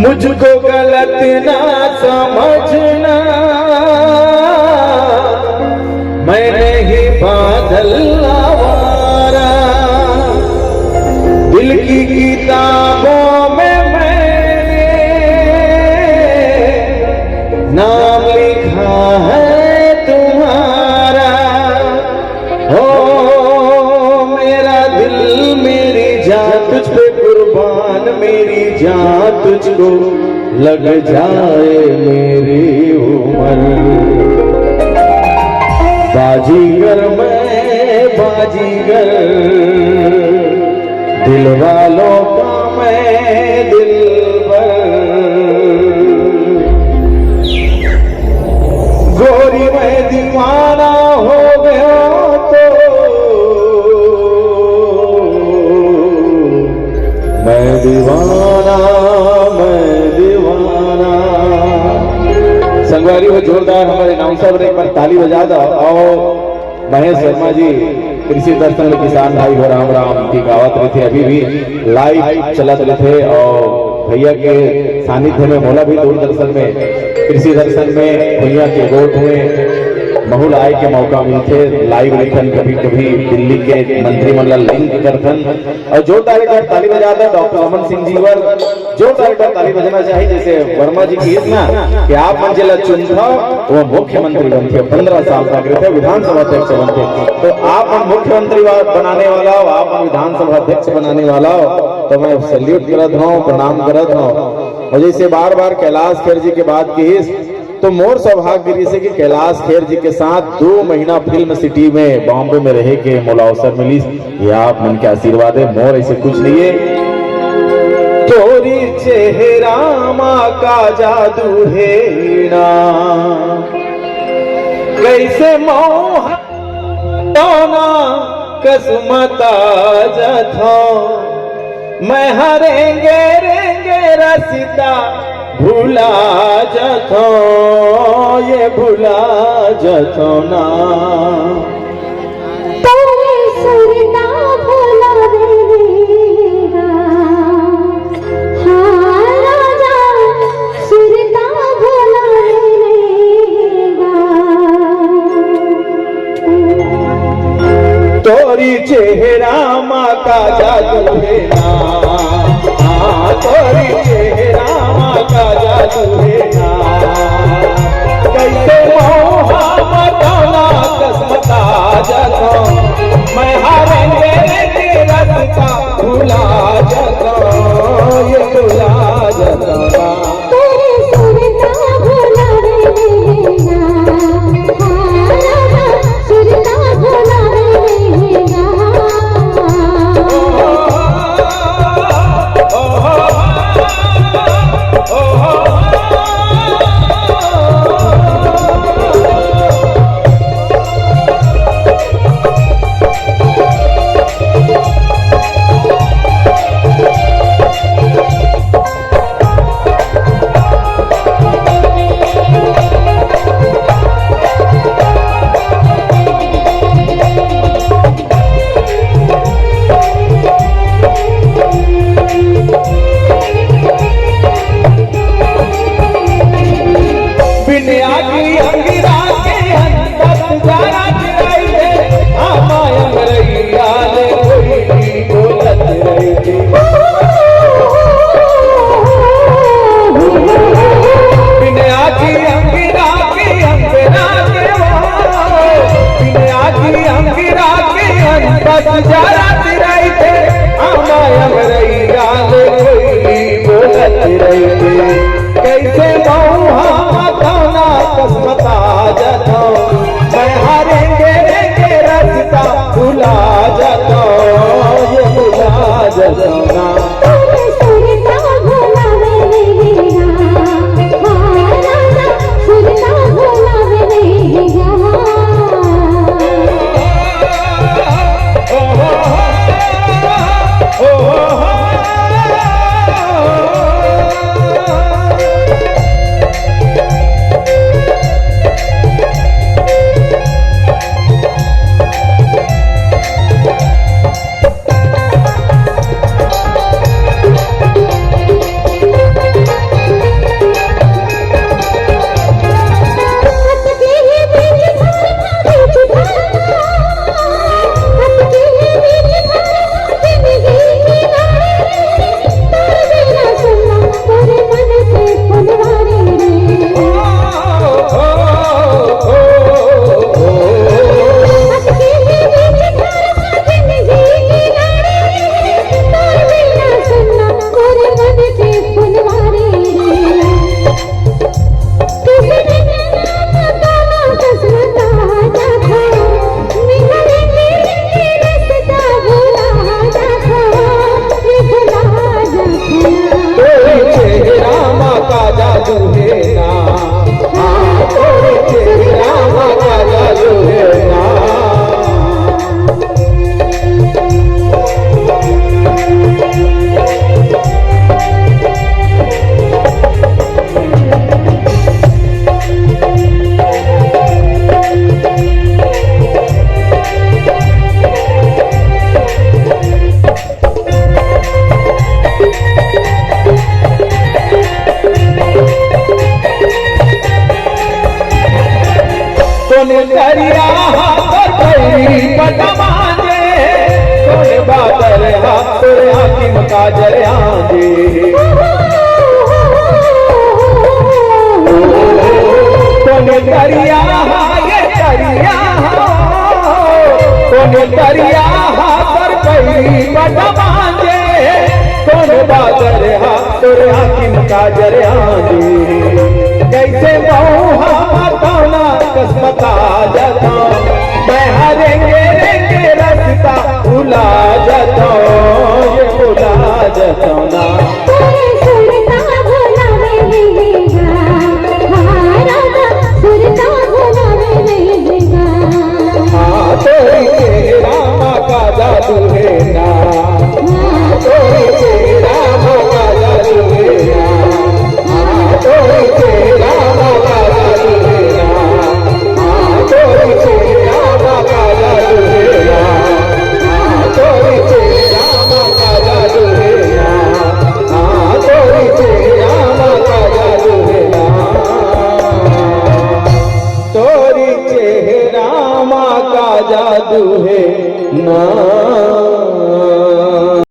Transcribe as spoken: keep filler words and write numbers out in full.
मुझको गलत ना समझना, मैं नहीं बादल आवारा। दिल की किताबों में मैंने नाम लिखा है तुम्हारा। ओ मेरा दिल, मेरी जान तुझ पे कुर्बान, मेरी जान तुझको लग जाए मेरी उम्र। बाजीगर मैं बाजीगर, दिल वालों का मैं दिलबर। गोरी मैं दीवाना हो गया तो, मैं दीवाना, मैं दीवाना। संगवारी हो, जोरदार हमर अनाउंसर बर एक बार ताली बजा दो। अउ महेश वर्मा जी, कृषि दर्शन में किसान भाई हो राम राम की गावत रहिथे, अभी भी लाइव चलत रहिथे। अउ भैया के सानिध्य में मोला भी दूरदर्शन में, कृषि दर्शन में भैया के गोठ में महू ल आए के मौका मिलथे। लाइव रहिथन, कभी कभी दिल्ली के मंत्री मन ला लिंक करथन। अउ जोरदार एक बार ताली बजा दो डॉक्टर रमन सिंह जी बर, जोरदार एक बार ताली बजाना चाहिए। जैसे वर्मा जी कहिस ना कि आप मन जेला चुनथव, वो मुख्यमंत्री बनथे, पंद्रह साल तक रहिथे, विधानसभा अध्यक्ष बनथे। तो आप मन मुख्यमंत्री वा-, बनाने वाला हो, आप मन विधानसभा अध्यक्ष बनाने वाला हो, तो मैं सैल्यूट करत हूँ, प्रणाम करत हूँ। और जैसे बार बार कैलाश खेर जी के बात कहिस, तो मोर सौभाग्य रहिसे कि कैलाश खेर जी के साथ दो महीना फिल्म सिटी में, बॉम्बे में रहे के मोला अवसर मिलिस। ये आप मन के आशीर्वाद है, मोर ऐसे कुछ नहीं है। तोरी चेहरा मा का जादू है ना, कैसे मोह तोना कसमता जथो। मैं हरेंगे रेंगे रसिता भुला जथो, ये भुला जथो ना। तोरे सुरता भुला देगा, हाँ राजा, सुरता भुला देगा। तोरी चेहरा मा का जादू है ना, हाँ, तोरी चेहरा मा का जादू है ना। कैसे मोहा मा तोना कसमता जथो, मैं हरेंगे के रसिता भुला जथो, ये भुला जथो ना। तोरे सुरता भुलावे लेगा, हाँ राजा, सुरता भुलावे लेगा। बिन आगी अंगिरा के अंतस जाना चिराई दे, आमा अंगरैया ले कोई भी बोलत रही थी। बिन आगी अंगिरा के अंगना के वो, बिन आगी अंगिरा के अंतस जाना चिराई दे, आमा अंगरैया ले कोई भी बोलत रही थी। कैसे मौहा मा तोना कसमता जथो, मैं हरेंगे रेंगे रसिता भुला जथो, ये भुला जथो ना। तोरे सुरता भुलावे लेगा, हाँ राजा, सुरता भुलावे लेगा। कोन तरिया हा तोर पैरी पटमांजे, कोन बादर हा तोर आँखी म काजर आंजे। कोन तरिया हा ये तरिया हा, कोन तरिया हा तोर पैरी पटमांजे, कोन बादर हा तोर आँखी म काजर आंजे। कइसे बहू हा तौना कसमता जतौं, मैं हा रेंगे रेंगे रस्ता भुला जतौं, ये भुला जतौं ना।